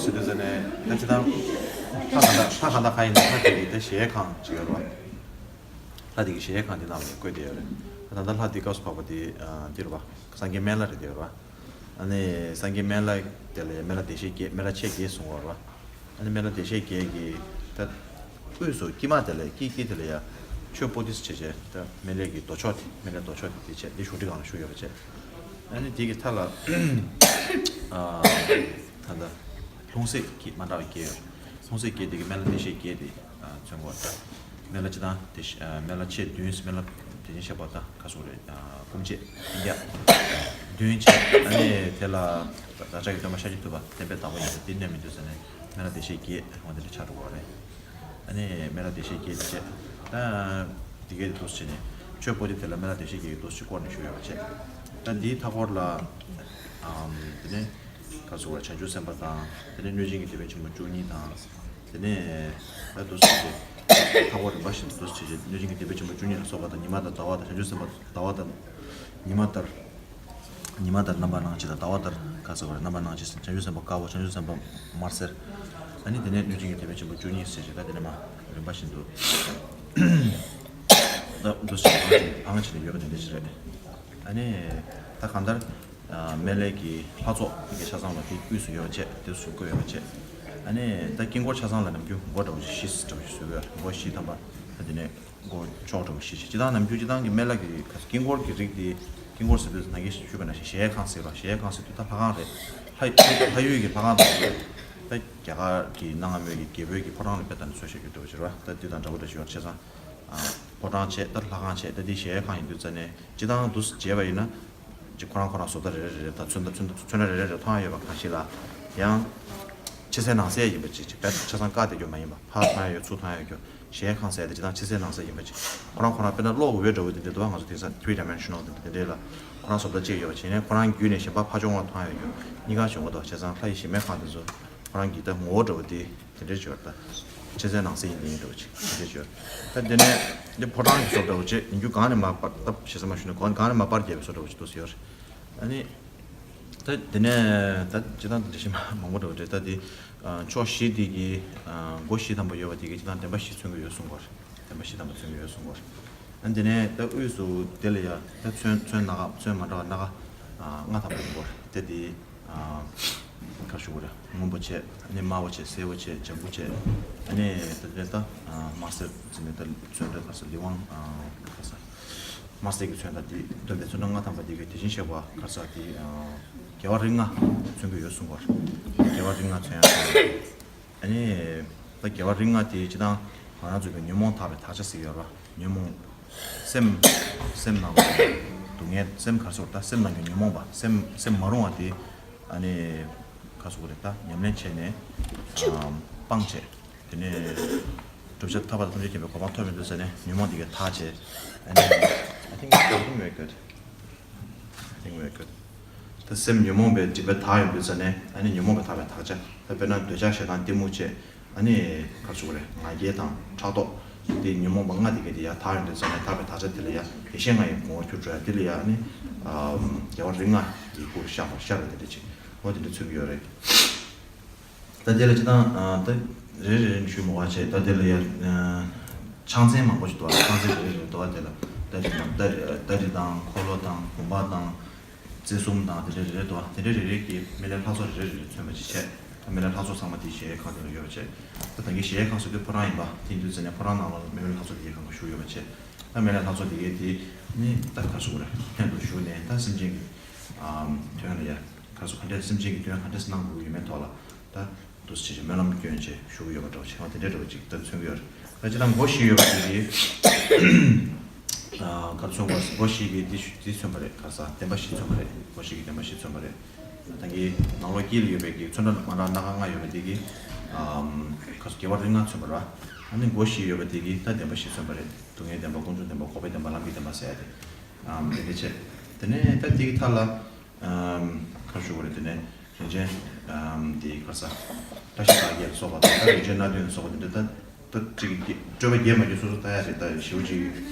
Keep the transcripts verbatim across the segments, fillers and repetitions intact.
ཟེར་དུས་ཙ་ནས་ད་ཅི་ཐང་ལྷ་ག་འདྲ་ལྷ་ག་འདྲ་ག་ཡིན་ན་ལྷ་དེ་གི་ད་གཞལ་ཡས་ཁང་ཅིག་ཡོད་རེད་བ། ལྷ་དེ་གི་གཞལ་ཡས་ཁང་དེ་ནང་ལ་བཀོད་བསྡད་ཡོད་རེད། ད་ད་ལྟ་ལྷ་དེ་སྐབས་སུ་བབས་པ་དེ་ཨ་འདི་རེད་བ། སངས་རྒྱས་སྨན་བླ་རེད་དེ་རེད་བ། ཨ་ནི་སངས་རྒྱས་སྨན་བླ་དེ་ལ་སྨན་བླ་བདེ་གཤེགས་བརྒྱད་སྨན་བླ་མཆེད་བརྒྱད་གསུང་བ་རེད་བ། ཨ་ནི་སྨན་བླ་བདེ་གཤེགས་བརྒྱད་ཀྱི་ད་དབུས་སུ་དཀྱིལ་མ་དེ་ལ་དཀྱིལ་དཀྱིལ་དེ་ལ་ཡ་མཆོད་པོ་ཏི་སེ་བྱས་བྱས་ད་སྨན་བླའི་གི་རྡོ་མཆོག་དེ་སྨན་བླའི་རྡོ་མཆོག་དེ་དེ་བྱས་འདི་བཞུགས་ཁྲི་སྒང་ལ་བཞུགས་ཡོད་པ་བྱས། ཨ་ནི་དེ་གི་མཐའ་ལ་ཨ་ད་ལྟ་ལྷུང་བཟེད་ཀྱི་མ་འདྲ་བའི་བརྒྱད་ཡོད། ལྷུང་བཟེད་བརྒྱད་དེ་གི་སྨན་བླ་བདེ་གཤེགས་བརྒྱད་དེ་ཨ་མཚོན་གོ་ད། སྨན་བླ་སྤྱི་དང་དེ་བཞིན་སྨན་བླ་མཆེད་བདུན་སྨན་བླ་དེ་བཞིན་གཤེགས་པ་དང་ག་སོགས་རེད། སྐུ་མཆེད་ཨིན་ཌི་ཡ་བདུན་བྱས། ཨ་ནི་དེ་ལ་བདག་ཅག་གི་སྟོན་པ་ཤཱཀྱ་ཐུབ་པ་བསྟན་པའི་བདག་པོ་ཡིན་པ་དེ་གནས་མི་འདུག་ཟེར་ནས་སྨན་བླ་བདེ་གཤེགས་བརྒྱད་འོ་དེ་འདྲ་ཆགས་འགྲོ་གི་རེད། ཨ་ནི་སྨན་བླ་བདེ་གཤེགས་བརྒྱད་དེ་བྱས། ད་དེ་གའི་འདུག་སེ་བྱས་ནས་མཆོད་པོ་ཏི་དེ་ལ་སྨན་བླ་བདེ་གཤེགས་བརྒྱད་ཀྱི་འདུག་སེ་བསྐོར་ནས་བཞུགས་ཡོད་པ་བྱས། ད་འདིའི་མཐའ་སྐོར་ལ་ཨམ་དེ་ནས། ག་ཟེར་བ་བྱང་ཆུབ་སེམས་དཔའ་དང་དེ་ནས་གནོད་སྦྱིན་གྱི་སྡེ་པ་ཆེན་པོ་བཅུ་གཉིས་དང་། དེ་ནས་ད་འདུག་སེ་བྱས་མཐའ་སྐོར་རིམ་པ་བཞིན་དུ་འདུག་སེ་བྱས་གནོད་སྦྱིན་གྱི་སྡེ་པ་ཆེན་པོ་བཅུ་གཉིས་ལ་སོགས་པ་དང་ཉི་མ་དང་ཟླ་བ་དང་བྱང་ཆུབ་སེམས་དཔའ་ཟླ་བ་དང་ཉི་མ་ལྟར། ཉི་མ་ལྟར་རྣམ་པར་སྣང་མཆེད་དང་ཟླ་བ་ལྟར་ག་ཟེར་བ་རེད་རྣམ་པར་སྣང་མཆེད་བྱང་ཆུབ་སེམས་དཔའ་དཀར་པོ་བྱང་ཆུབ་སེམས་དཔའ་དམར་སེར། ཨ་ནི་དེ་ནས་གནོད་སྦྱིན་གྱི་སྡེ་པ་ཆེན་པོ་བཅུ་གཉིས་ཟེར་བྱས་ད་དེ་ནས་མ་རིམ་པ་བཞིན་དུ་ད་འདུག་སེ་བྱས་བྱས་ནས་ཡོད་པ་དེ་འདྲ་ཞིག་རེད། ཨ་ནི་ད་གང་ལྟར། སྨན་བླའི་གི་ལྷ་ཚོགས་ཀྱི་ཆ་ཚང་ལ་དེ་དབུས་སུ་ཡོད་པ་བྱས་དེ་སུ་བཀོད་ཡོད་པ་བྱས། ཨ་ནི་ད་དཀྱིལ་འཁོར་ཆ་ཚང་ལ་ནམ་རྒྱུན་སྒོ་འདྲ་བོ་ཞིག་བཞི་འདྲ་བོ་ཞིག་བཟོས་ཡོད་རེད། སྒོ་བཞི་ཐམ་པ་ད་དེ་ནས་སྒོ་ལྕོག་འདྲ་བོ་བཞི་ཞིག་སྤྱི་བཏང་ནམ་རྒྱུན་སྤྱི་བཏང་གི་སྨན་བླ་གི་དཀྱིལ་འཁོར་གྱི་རིགས་དེ་དཀྱིལ་འཁོར་ཟེར་དུས་ནང་གི་ཞུས་པ་ནང་བཞིན་གཞལ་ཡས་ཁང་ཟེར་བ་གཞལ་ཡས་ཁང་ཟེར་དུས་ད་ལྷ་ཁང་རེད། ལྷ་ལྷ་ཡུལ་གྱི་ལྷ་ཁང་དང་ད་རྒྱ་གར་གྱི་གནའ་སྔ་མོའི་གི་རྒྱལ་པོའི་གི་ཕོ་བྲང་ལ་དཔེ་ལྟ་ནས་མཚོན་བྱེད་རྒྱུ་འདྲ་བོ་ཞིག་རེད་བ། ད་དེ་དང་འདྲ་བོ་འདྲ་ཞིག་ཡོད་རེད་བྱས་ཙང་། ཕོ་བྲང་བྱས་ད་ལྷ་ཁང་བྱས་ད་འདི་གཞལ་ཡས་ཁང་ཡིན་དུས་ཙ་ནས་སྤྱི་བཏང་དུ་བྱས་པ་ཡིན་ན། ཅིག་ཁོ་རང་ཁོ་རང་བཟོ་ལྟ་རེ་རེ་རེ་རེ་དང་ཚོན་མདོག་ཚོན་མདོག་ཚོན་ཁྲ་རེ་རེ་རེ་མཐོང་ཡ་ཡོད་པ་གང་ཞིག་ལ། ཡང་། ཕྱི་གསལ་ནང་གསལ་ཡིན་པ་ཅིག་ཅིག་དཔེ་ཆ་ཚང་བཀག་བསྡད་རྒྱུ་མ་ཡིན་པ་ཕར་མཐོང་ཡ་ཡོད་ཚུར་མཐོང་ཡ་ཡོད་རྒྱུ། གཞལ་ཡས་ཁང་ཟེར་ཡ་དེ་སྤྱི་བཏང་ཕྱི་གསལ་ནང་གསལ་ཡིན་པ་ཅིག་ཁོ་རང་ཁོ་རང་དཔེར་ན་གློག་འོད་འདྲ་བོ་དེ་འདྲ་འདུག་བ། ང་ཚོ་དེང་སང་three dimensional་དེ་འདྲ་དེ་འདྲ་ལ་ཁོ་རང་བཟོ་ལྟ་གཅིག་ཡོད་པ་བྱས་ནས་ཁོ་རང་བརྒྱུད་ནས་གཞན་པ་ཕར་ཕྱོགས་ལ་མཐོང་ཡ་ཡོད་རྒྱུ་གཉིས་ཀ་བྱུང་གི་འདུག་བྱས་ཙང་ལྷ་ཡི་གཞལ་མེད་ཁང་དེ་ཚོ་ཁོ་རང་གི་ད་ངོ་བོ་འདྲ་བོ་དེ། དེ་འདྲའི་སྦྱོར་ད། ཕྱི་གསལ་ནང་གསལ་ཡིན་དེ་ཡིན་འགྲོ་ཅིག་དེ་འདྲའི་སྦྱོར། ད་དེ་ནས་འདི་ཕོ་བྲང་གི་བཟོ་འདྲ་བོ་ཅིག་ཡིན་རྒྱུ་གང་ནས་མར་སྤར་ད་ཞེ་ས་མ་ཞུ་ན་གང་གང་ནས་མར་སྤར་རྒྱབ་པའི་བཟོ་འདྲ་བོ་ཅིག་འདུག་ཟེར་ཡོད་རེད། ཨ་ནི། ད་དེ་ནས་ད་སྤྱི་བཏང་དེ་འདྲ་ཞིག་མང་པོ་འདྲ་བོ་རེད་ད་དེ། ཕྱོགས་བཞི་དེ་གི་སྒོ་བཞི་ཐམ་པ་ཡོད་པ་དེ་གི་སྤྱི་བཏང་བདེན་པ་བཞི་མཚོན་གྱི་ཡོད་གསུང་གི་ཡོད་རེད། བདེན་པ་བཞི་ཐམ་པ་མཚོན་གྱི་ཡོད་གསུང་གི་ཡོད་རེད། ཨ་ནི་དེ་ནས་ད་དབུས་སུ་དེ་ལ་ཡ་ད་ཚོན་ཚོན་སྣ་ཁ་ཚོན་མ་འདྲ་བ་སྣ་ཁ་ལྔ་ཐམ་པ་ཡོད་གི་རེད་དེ་དེ། ག་ཞུ་དགོས་རེད། སྔོན་པོ་བྱས། ཨ་ནི་དམར་པོ་བྱས། སེར་པོ་བྱས། ལྗང་གུ་བྱས། ཨ་ནི་ད་ལྟ་ད་དམར་སེར་ཟེར་ནས་ད་ཚོན་ཁྲ་ག་ས་ལི་ཝང་ག་ས་དམར་སེར་གྱི་ཚོན་དང་དེ་སྟོན་པའི་ཚོན་ཁྲ་ལྔ་ཐམ་པ་དེ་གའི་དེ་བཞིན་གཤེགས་པ་ག་ས་དེ་རྒྱལ་བ་རིགས་ལྔ་མཚོན་གྱི་ཡོད་གསུང་གོ། རྒྱལ་བ་རིགས་ལྔ་མཚོན་ཡ། ཨ་ནི་ད་རྒྱལ་བ་རིགས་ལྔ་དེ་སྤྱི་བཏང་ང་རང་ཚོ་གི་ཉོན་མོངས་དག་པའི་དག་བྱ་ཟེར་གྱི་ཡོད་རེད་བ། ཉོན་མོངས། སེམས། སེམས་ནང་ལ་སྡུག་བསྔལ་སེམས་ག་རེ་ཟེར་ད་སེམས་ནང་གི་ཉོན་མོངས་པ་སེམས་སེམས་མ་རུང་བ་དེ་ཨ་ནི་ག་རེ་ཟེར་དགོས་རེད་ད་ཉམས་ལེན་བྱས་ནས་ཨམ་སྤངས་བྱས་དེ་ནས་བསྒྲུབ་བྱ་ཐར་པ་དང་ཐམས་ཅད་མཁྱེན་པའི་གོ་འཕང་ཐོབ་ཡོང་དུས་ཙ་ནས་ཉོན་མོངས་དེ་གའི་དག་བྱས་ཨ་ནི་I think it's very good. I think very good. ད་སེམས་ཉོན་མོངས་པའི་སྒྲིབ་པས་དག་ཡོང་དུས་ཙ་ནས་ཨ་ནི་ཉོན་མོངས་པས་དག་པའི་དག་བྱ་ད་དཔེར་ན་འདོད་ཆགས་ཞེ་སྡང་གཏི་མུག་བཅས། ཨ་ནི་ག་རེ་ཟེར་དགོས་རེད་ང་རྒྱལ་དང་ཕྲག་དོག་དེ་ཉོན་མོངས་པ་ལྔ་དེ་གའི་དེ་ཡར་དག་ཡོང་དུས་ཙ་ནས་དག་པའི་དག་བྱ་དེ་ལ་ཡ་ཡེ་ཤེས་ལྔ་ཡི་ངོ་བོར་གྱུར་འགྲོ་ཡ་དེ་ལ་ཡ་ཨ་ནི་རྒྱལ་བ་རིགས་ལྔ་ཡི་སྐུར་ཤར་བར་ཤར་བ་དེ་འདྲ་ཅིག་འོ་དེ་འདྲ་མཚོན་གྱི་ཡོད་རེད། ད་དེ་ལ་སྤྱི་བཏང་ད་རེ་རེ་རེ་ནས་ཞུས་མ་དགོས་པ་བྱས་ད་དེ་ལ་ཡ་ཕྱག་མཚན་མང་པོ་ཞིག་འདུག་ཕྱག་མཚན་རེ་རེ་རེ་འདུག་དེ་ལ་ད་རེ་དང་ད་རེ་དང་འཁོར་ལོ་དང་བུམ་པ་དང་། རྩེ་གསུམ་དང་དེ་འདྲ་རེ་རེ་འདུག་དེ་འདྲ་རེ་རེ་གིས་སྨན་བླའི་ལྷ་ཚོགས་རེ་རེ་རེ་མཚོན་པ་ཅིག་བྱས། ད་སྨན་བླའི་ལྷ་ཚོགས་ཚང་མ་དེ་གཞལ་ཡས་ཁང་དེ་ལ་ཡོད་པ་བྱས། ད་ད་གིན་གཞལ་ཡས་ཁང་ཟེར་དུས་ཕོ་བྲང་ཡིན་པ་དེ་ཡིན་དུས་ཙ་ནས་ཕོ་བྲང་ནང་ལ་སྨན་བླའི་ལྷ་ཚོགས་དེ་གཞལ་ཡས་ཁང་ལ་བཞུགས་ཡོད་པ་བྱས། ད་སྨན་བླའི་ལྷ་ཚོགས་དེ་གའི་དེ་ནི་ད་ག་རེ་ཟེར་དགོས་རེད་ལྷན་དུ་བཞུགས་ནས་ད་སེམས་ཅན་གྱི་དོན་ལ་ཡ་ག་རེ་ཟེར་ག་འདྲས་སེམས་ཅན་གྱི་དོན་ག་འདྲས་གནང་དགོས་ཀྱི་ཡོད་མེད་ཐོག་ལ་ད། འདུག་སེ་བྱས་སྨོན་ལམ་སྐྱོན་བྱས་བཞུགས་ཡོད་པ་འདྲ་བ་བྱས་ང་དེ་འདྲའི་འདྲ་བ་ཅིག་ལྟར་མཚོན་གྱི་ཡོད་རེད། ད་ཅི་ལྟར་སྒོ་བཞི་ཡོད་པ་དེ་གི་ག་མཚོན་པ་སྒོ་བཞི་གི་འདི་འདི་མཚོན་པ་རེད་ག་ས་བདེན་པ་བཞི་མཚོན་པ་རེད་སྒོ་བཞི་གི་བདེན་པ་བཞི་མཚོན་པ་རེད། ད་གི་ནང་ལོགས་དཀྱིལ་ལ་ཡོད་པའི་གི་ཚོན་ཁྲ་མ་འདྲ་སྣ་ཁ་ལྔ་ཡོད་པ་དེ་གི་ག་ས་རྒྱལ་བ་རིགས་ལྔ་མཚོན་པ་རེད། ཨ་ནི་སྒོ་བཞི་ཡོད་པ་དེ་གི་ད་བདེན་པ་བཞི་མཚོན་པ་རེད། སྡུག་བསྔལ་བདེན་པ་ཀུན་འབྱུང་བདེན་པ་འགོག་པའི་བདེན་པ་ལམ་གྱི་བདེན་པ་ཟེར་ཡ་དེ་དེ་འདྲ་བྱས། དེ་ནས་ད་དེ་གི་མཐའ་ལ། ཁ་ཞུ་བ་རེད། དེ་ནས་རིན་ཆེན་དེའི་ཁ་ས་བཀྲ་ཤིས་རྟགས་བརྒྱད་ལ་སོགས་པ་དང་ད་རིན་ཆེན་སྣ་བདུན་ལ་སོགས་པ་དེ་འདྲ་ད་ད་ཅིག་སྤྲོས་པ་བརྒྱད་མ་གྱུར་སོ་སོ་ལྟ་ཡ་རེད། ད་ཞེ་པོ་ཅིག་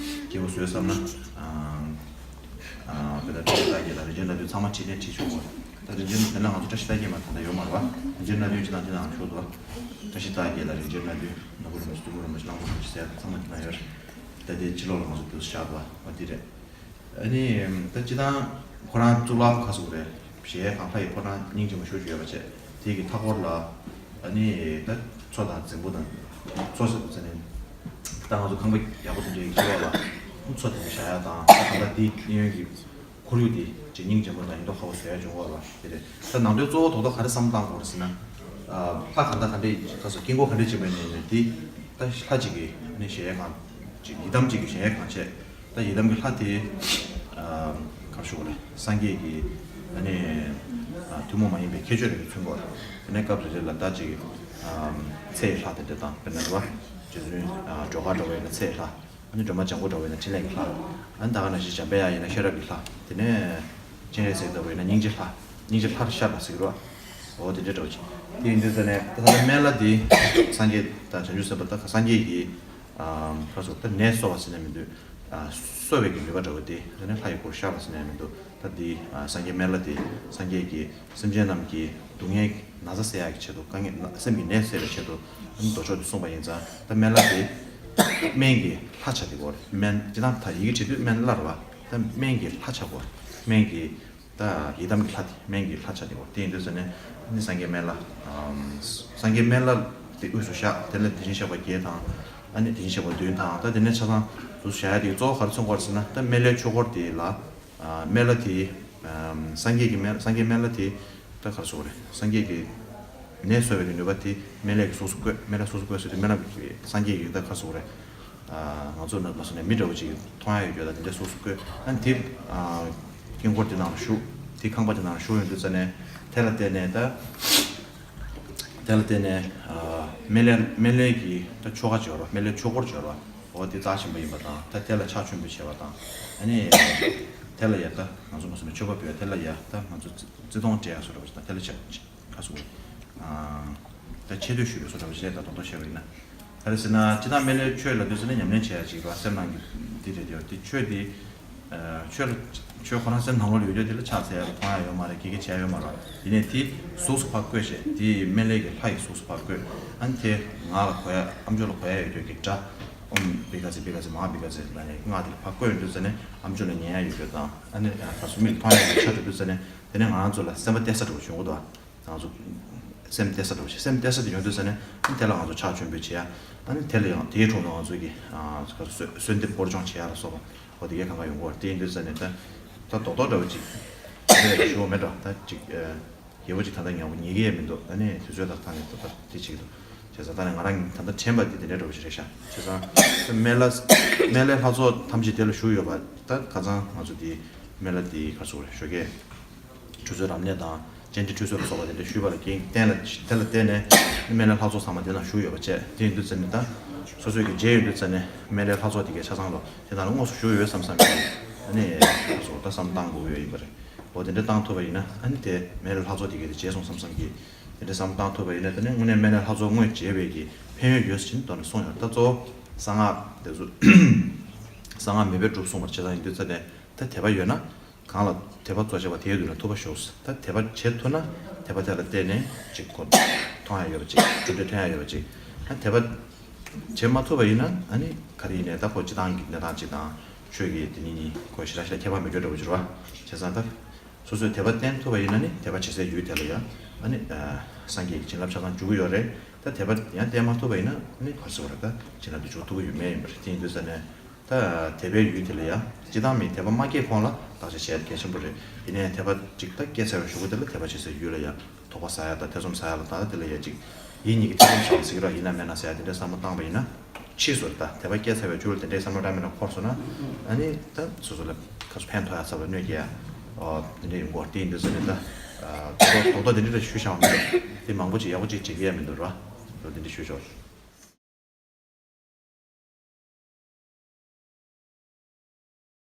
སྐྱེ་བོ་བཟོས་བསམ་ན་དཔེ་ད་བཀྲ་ཤིས་རྟགས་བརྒྱད་དང་རིན་ཆེན་སྣ་བདུན་ཚང་མ་བྲིས་ནས་བྲིས་ཆོག་གོ། ད་རིན་ཆེན་དེ་ན་ང་ཚོ་བཀྲ་ཤིས་རྟགས་བརྒྱད་མ་ད་ལྟ་ཡོད་མ་རེད་བ། རིན་ཆེན་སྣ་བདུན་ཅི་དང་ཅི་དང་ཤོག་ཏུ་བ། བཀྲ་ཤིས་རྟགས་བརྒྱད་ལ་རིན་ཆེན་སྣ་བདུན་ནོར་བུ་རིན་པོ་ཆེ་བདུད་མོ་རིན་པོ་ཆེ་གླང་པོ་རིན་པོ་ཆེ་ཟེར་ཚང་མ་དེ་ན་ཡོད་རེད། ད་དེ་ཕྱི་ལོགས་ལ་ང་ཚོ་དེ་བཞག་པ་བ་འདི་རེད། ཨ་ནི་ད་སྤྱི་བཏང་ཁོ་རང་གཙུག་ལག་ཁ་སུ་རེད། གཞལ་ཡས་ཁང་ལྷ་ཡི་ཕོ་བྲང་སྙིང་རྗེ་མོ་ཞུ་ཞུ་ཡོད་པ་བྱས་དེ་གི་མཐའ་སྐོར་ལ་ཨ་ནི་ད་མཚོ་དང་རྫིང་བུ་དང་མཚོ་ཟེར་དུས་ཙ་ནི་ད་ང་ཚོ་ཁང་པ་ཡག་པོ་དེ་འདྲའི་ཕྱི་ལོགས་ལ་མཚོ་དེ་འདྲ་བཞག་ཡ་དང་ད་གང་ལྟར་དེ་གཡས་གཡོན་གྱི་ཁོར་ཡུག་དེ་ཅིག་སྙིང་རྗེ་མོ་དང་ཡིན་མདོག་ཁ་པོ་བཟོ་ཡ་བྱུང་བ་ལ་དེ་རེད། ད་ནང་དོན་གཙོ་བོ་རྡོག་རྡོག་ག་རེ་བསམ་བཏང་དགོས་རེད་ཟེར་ན། ལྷ་གང་ལྟར་ག་འདྲས་ཁ་སོ་དཀྱིལ་འཁོར་ག་འདྲས་བྱེད་པ་ཡིན་ནའི་དེ་ད་ལྷ་གཅིག་གི་ནི་གཞལ་ཡས་ཁང་ཅིག་ཡི་དམ་གཅིག་གི་གཞལ་ཡས་ཁང་བྱས། ད་ཡི་དམ་གྱི་ལྷ་དེ་ག་རེ་ཞུ་དགོས་རེད། སངས་རྒྱས་ཀྱི་ཨ་ནི་ཐུན་མོང་མ་ཡིན་པའི་ཁྱད་ཆོས་རེ་རེ་མཚོན་དགོས་རེད། དེ་ནས་སྐབས་རེ་རེ་ལ་ད་ཅིག་ཚེ་ཡི་ལྷ་དེ་འདྲ་དང་དཔེར་ན་རེད་བ། རྗེ་བཙུན་སྒྲོལ་དཀར་འདྲ་བོ་ཡིན་ན་ཚེ་ཡི་ལྷ། ཨ་ནི་སྒྲོལ་མ་ལྗང་གུ་འདྲ་བོ་ཡིན་ན་འཕྲིན་ལས་ཀྱི་ལྷ། ཨ་ནི་ད་ག་ནང་བཞིན་འཇམ་དཔལ་དབྱངས་ཡིན་ན་ཤེས་རབ་ཀྱི་ལྷ། དེ་ནས་སྤྱན་རས་གཟིགས་ལྟ་བུ་ཡིན་ན་སྙིང་རྗེ་ལྷ། སྙིང་རྗེ་ལྷར་ཤར་བ་ཟེར་གྱི་རེད་བ། འོ་དེ་འདྲ་འདྲ་བོ་ཅིག་དེ་ཡིན་དུས་ཙ་ནས་ད་ལྟ་སྨན་བླ་དེ་སངས་རྒྱས་དང་བྱང་ཆུབ་སེམས་དཔའ་ད་སངས་རྒྱས་ཀྱི་ཁ་སོ་ད་ནད་གསོ་བ་ཟེར་ནས་མི་འདུག་གསོ་བའི་གི་ནུས་པ་འདྲ་བོ་དེ་དེ་ནས་ལྷ་ཡི་སྐུར་ཤར་བ་ཟེར་ནས་མི་འདུག་ད་འདི་སངས་རྒྱས་སྨན་བླ་དེ་སངས་རྒྱས་ཀྱི་སེམས་ཅན་རྣམས་ཀྱི་སྡུག་བསྔལ་ན་ཚ་སེལ་ཡག་གི་ཆེད་དུ་དཀའ་ངལ་སེམས་ཀྱི་ནད་སེལ་བའི་ཆེད་དུ་ཨ་ནི་མདོ་ཕྱོགས་དུ་གསུངས་པ་ཡིན་ཙང་ད་སྨན་བླ་དེ་སྨན་གྱི་ལྷ་ཆགས་དེ་གོ་རེད། སྨན་སྤྱི་བཏང་ད་ཡི་གེ་བྲིས་དུས་སྨན་བླ་རེད་བ། ད་སྨན་གྱི་ལྷ་ཆགས་གོ་རེད། སྨན་གྱི་ད་ཡི་དམ་གྱི་ལྷ་དེ་སྨན་གྱི་ལྷ་ཆགས་དེ་གོ་རེད། དེ་ཡིན་དུས་ཙ་ནས་ཨ་ནི་སངས་རྒྱས་སྨན་བླ་སངས་རྒྱས་སྨན་བླ་དེ་དབུས་སུ་བཞག་དེ་ལ་དེ་བཞིན་གཤེགས་པ་བརྒྱད་དང་ཨ་ནི་དེ་བཞིན་གཤེགས་པ་བདུན་དང་ད་དེ་ནས་ཆ་ཚང་དུ་བཞག་ཡ་དེ་གཙོ་བོ་ག་རེ་མཚོན་གོ་རེད་ཟེར་ན་ད་སྨན་བླའི་ཆོས་འཁོར་དེ་ལ། སྨན་བླ་དེ། སངས་རྒྱས་ཀྱི་སྨན་སངས་རྒྱས་སྨན་བླ་དེ། ད་ག་རེ་ཟེར་དགོས་རེད། སངས་རྒྱས་ཀྱི་ནད་གསོ་བའི་གི་ནུས་པ་དེ་སྨན་བླའི་གི་གཟུགས་སུ་བཀོད། སྨན་བླའི་གཟུགས་སུ་བཀོད་ཟེར་དུས་སྨན་བླ་གི་སངས་རྒྱས་ཀྱི་ད་ག་རེ་ཟེར་དགོས་རེད། ང་ཚོ་ནང་མ་སོང་ནས་མི་འདྲ་བོ་ཅིག་མཐོང་ཡ་ཡོད་རྒྱུ་ད་དེ་འདྲའི་གཟུགས་སུ་བཀོད། ཨ་ནི་དེ། དཀྱིལ་འཁོར་དེ་ནང་ལ་བཞུགས། དེ་ཁང་པ་དེ་ནང་ལ་བཞུགས་ཡོང་དུས་ཙ་ནས་དེ་ལ་བརྟེན་ནས་ད། དེ་ལ་བརྟེན་ནས། སྨན་བླའི་སྨན་བླའི་གི་ད་ཆོ་ག་སྦྱོར་བ་སྨན་བླའི་ཆོས་འཁོར་སྦྱོར་བ། འོ་དེ་རྩ་ཆེན་པོ་ཡིན་པ་དང་ད་དེ་ལ་ཕྱག་མཆོད་འབུལ་བྱས་པ་དང་། ཨ་ནི། དེ་ལ་ཡ་ད་ང་ཚོ་མ་སོང་ན་མཆོད་པ་འབུལ་བ་དེ་ལ་ཡ་ད་ང་ཚོ་བརྩི་བརྩི་མཐོང་སྤྲད་ཡ་བཟོ་འདྲ་བ་ཞིག་དང་དེ་ལ་ཆ་ཆ་ག་སུ། ད་ཆེ་བསྟོད་ཞུས་པའི་བཟོ་འདྲ་བ་ཞིག་ད་རྡོག་རྡོག་བཤད་པ་ཡིན་ན། ག་རེ་ཟེར་ན་སྤྱི་བཏང་སྨན་བླའི་ཆོས་ལབ་དུས་ཙ་ན་ཉམས་ལེན་བྱེད་ཡ་ཅིག་རེད་བ། སེམས་ནང་གི་འདི་རེད་དེ་དེ་ཆོས་དེ། ཆོས་ལ་ཆོས་ཁོ་རང་སེམས་ནང་ལོགས་ལ་ཡོད་དུས་དེ་ལ་ཕྱག་འཚལ་ཡ་ལ་མཐོང་ཡ་ཡོད་མ་རེད། དགེ་རྒན་བྱས་ཡ་ཡོད་མ་རེད་བ། ཡིན་ནའི་དེ་གཟུགས་སུ་ཕར་བཀོད་བྱས་དེ་སྨན་བླའི་གི་ལྷ་ཡི་གཟུགས་སུ་ཕར་བཀོད། ཨ་ནི་དེ་ང་ལ་གོ་ཡ་ཨ་མཆོག་ལ་གོ་ཡ་ཡོད་དུས་ཀྱི་སྒྲ། ཨོཾ་བི་ག་ཛི་བི་ག་ཛི་མ་ཧཱ་བི་ག་ཛི་ལབ་ནས་སྔགས་དེ་ལ་ཕར་བཀོད་ཡོང་དུས་ཙ་ན་ཨ་མཆོག་ལ་ཉན་ཡ་ཡོད་དུས་དང་ཨ་ནི་ད་གཟུགས་མིག་ལ་མཐོང་ཡ་ཡོད་ཆ་འགྲོ་དུས་ཙ་ན་དེ་ནས་ང་རང་ཚོ་ལ་སེམས་པ་གཏད་ས་འདྲ་བོ་བྱུང་གི་འདུག་ང་ཚོ་སེམས་གཏད་ས་འདྲ་བོ་ཞིག་སེམས་གཏད་ས་དེ་ཡོང་དུས་ཙ་ན་དེ་ལ་ང་ཚོ་ཕྱག་མཆོད་འབུལ་བྱེད་ཡ། ཨ་ནི་དེ་ལ་ཡང་དེའི་དྲུང་དུ་ང་ཚོ་གི་གསོལ་འདེབས་སྐོར་སྦྱོང་བྱེད་ཡ་ལ་སོགས་པ་འོ་དེ་གའི་གང་ག་ཡོང་གི་ཡོད་རེད། དེ་ཡིན་དུས་ཙ་ན་ད་ད་རྡོག་རྡོག་འདྲ་བོ་ཅིག་དེ་ཞུ་བ་མེད་འགྲོ། ད་ཅིག་རྒྱལ་པོ་ཅིག་ད་ལྟ་ཉལ་པོ་ཉལ་གི་ཡ་མི་འདུག་ཨ་ནི་དུས་ཚོད་ད་ཐང་ནས་ད་ལྟ་དེ་ཅིག་འདུག་བྱས་ཙང་ད་ནི་ང་རང་ད་ལྟ་དྲན་པ་དེ་དེ་འདྲའི་འདྲ་བོ་ཞིག་རེད་ཤག་བྱས་ཙང་སྨན་བླ་སྨན་བླའི་ལྷ་ཚོགས་ཐམས་ཅད་དེ་ལ་བཞུགས་ཡོད་པ་ད་ཁ་སང་ང་ཚོ་དེ་སྨན་བླ་དེ་ག་ཚོད་རེད་ཞོགས་ཀས། ཁྲུས་གསོལ་རབ་གནས་དང་སྤྱན་ཁྲིད་ཁྲུས་གསོལ་ལ་སོགས་པ་དེ་འདྲ་ཞུས་པ་ལ་རྐྱེན་བརྟེན་ལ་དེ་ལ་བརྟེན་ནས་སྨན་བླའི་ལྷ་ཚོགས་ཚང་མ་དེ་ན་བཞུགས་ཡོད་པ་བཅས་དེ་ཡིན་དུས་ཙ་ནི་ད་སོ་སོའི་གི་མཇལ་ཡོང་དུས་ཙ་ནི་སྨན་བླའི་ལྷ་ཚོགས་དེ་གའི་ཆ་ཚང་ལོ་དེ་ན་ལ་དངོས་སུ་བཞུགས་ཡོད་བསམ་བསམ་གི་ཨ་ནི་སོ་ད་བསམ་བཏང་དགོས་ཡོད་ཡིན་པ་རེད། འོ་དེ་འདྲ་བཏང་ཐུབ་པ་ཡིན་ན་ཨ་ནི་དེ་སྨན་བླའི་ལྷ་ཚོགས་དེ་གའི་དེ་མཇལ་སོང་བསམ་བསམ་གི་དེ་འདྲ་བསམ་བཏང་ཐུབ་པ་ཡིན་ན་ད་ནི་དངོས་གནས་སྨན་བླའི་ལྷ་ཚོགས་དངོས་མཇལ་བའི་གི་ཕན་ཡོན་ཡོད་ཟེར་ནི་དོན་ལ་གསུངས་ཡོད། ད་གཙོ་བོ་གསང་སྔགས་དེ་ཚོ་གསང་སྔགས་མེད་པའི་གྲུབ་གསུངས་པར་བྱེད་སྟངས་ཡིན་དུས་ཙ་ནི་ད་དད་པ་ཡོད་ན། གང་ལ་དད་པ་གཙོ་ཆེ་བ་དེའི་མདུན་ལ་ཐུབ་པ་ཞུགས། ད་དད་པ་བྱེད་ཐུབ་ན་དད་པ་དེ་ལ་བརྟེན་ནས་ཅིག་གོ་མཐོང་ཡ་ཡོད་པ་ཅིག་གྲུབ་འབྲས་ཐོན་ཡ་ཡོད་པ་ཅིག་ཨ་དད་པ་བྱེད་མ་ཐུབ་པ་ཡིན་ན་ཨ་ནི་ག་རེ་ཡིན་ནའི་ད་ཁོ་སྤྱི་བཏང་གི་གནས་སྟངས་ཅིག་དང་ཆོས་ཀྱི་དེ་ཉིད་གཉིས་ཁོ་ཞེ་དྲག་ཞེ་དྲག་ཁྱད་པར་མི་འགྲོ་འདྲ་བོ་ཅིག་རེད་བ། བྱས་ཙང་ད་སོ་སོས་དད་པ་བརྟན་ཐུབ་པ་ཡིན་ན་ནི་དད་པ་བྱེད་སའི་ཡུལ་དེ་ལ་ཡང་ཨ་ནི་སངས་རྒྱས་ཀྱི་བྱིན་རླབས་ཆ་ཚང་འཇུག་གི་ཡོད་རེད། ད་དད་པ་ཡང་བརྟན་མ་ཐུབ་པ་ཡིན་ན་ཨ་ནི་ག་རེ་ཟེར་བ་རེད། ད་བྱིན་རླབས་དེ་འཇུག་ཐུབ་ཀྱི་ཡོད་མེད་ཡིན་པ་རེད། དེ་ཡིན་དུས་ཙ་ནས། ད་དད་པའི་ཡུལ་དེ་ལ་ཡང་སྤྱི་བཏང་མིས་དད་པ་མ་སྐྱེས་གོང་ལ་བརྟག་དཔྱད་བྱེད་ཡ་གལ་ཆེན་པོ་རེད། ཡིན་ནའི་དད་པ་ཅིག་ད་སྐྱེས་ཚར་བའི་གཞུག་གུ་དེ་ལ་དད་པ་བྱེད་སའི་ཡུལ་ལ་ཡང་དོགས་པ་ཟ་ཡ་དང་ཐེ་ཚོམ་ཟ་ཡ་ལ་ད་ལྟ་དེ་ལ་ཡང་ཅིག་ཡིད་གཉིས་ཀྱི་ཐེ་ཚོམ་ཟ་བ་ཟེར་གྱི་རོགས་ཡིན་ན་མེད་ན་ཟེར་ཡ་དེ་འདྲའི་བསམ་བློ་བཏང་བ་ཡིན་ན། ཕྱིས་སུ་ད་དད་པ་སྐྱེས་ཚར་བའི་མཇུག་ལ་དེ་འདྲའི་བསམ་བློ་འདྲ་མིན་འདྲ་འཁོར་སོང་ན། ཨ་ནི་ད་སོ་སོ་ལ་ཁ་སོ་ཕན་ཐོགས་ཡ་ཚབ་ལ་གནོད་སྐྱེལ་ཡ། ཨོ་དེ་འདྲ་ཡོང་གི་རེད། དེ་ཡིན་དུས་ཙ་ནས་ད་རྡོག་རྡོག་དེ་འདྲ་ཞུ་བཞག་མི་འདུག་དེ་མང་པོ་ཅིག་ཡག་པོ་ཅིག་བྱེད་ཀྱི་ཡ་མི་འདུག་ར། ཨོ་དེ་འདྲ་ཞུ་ཆོག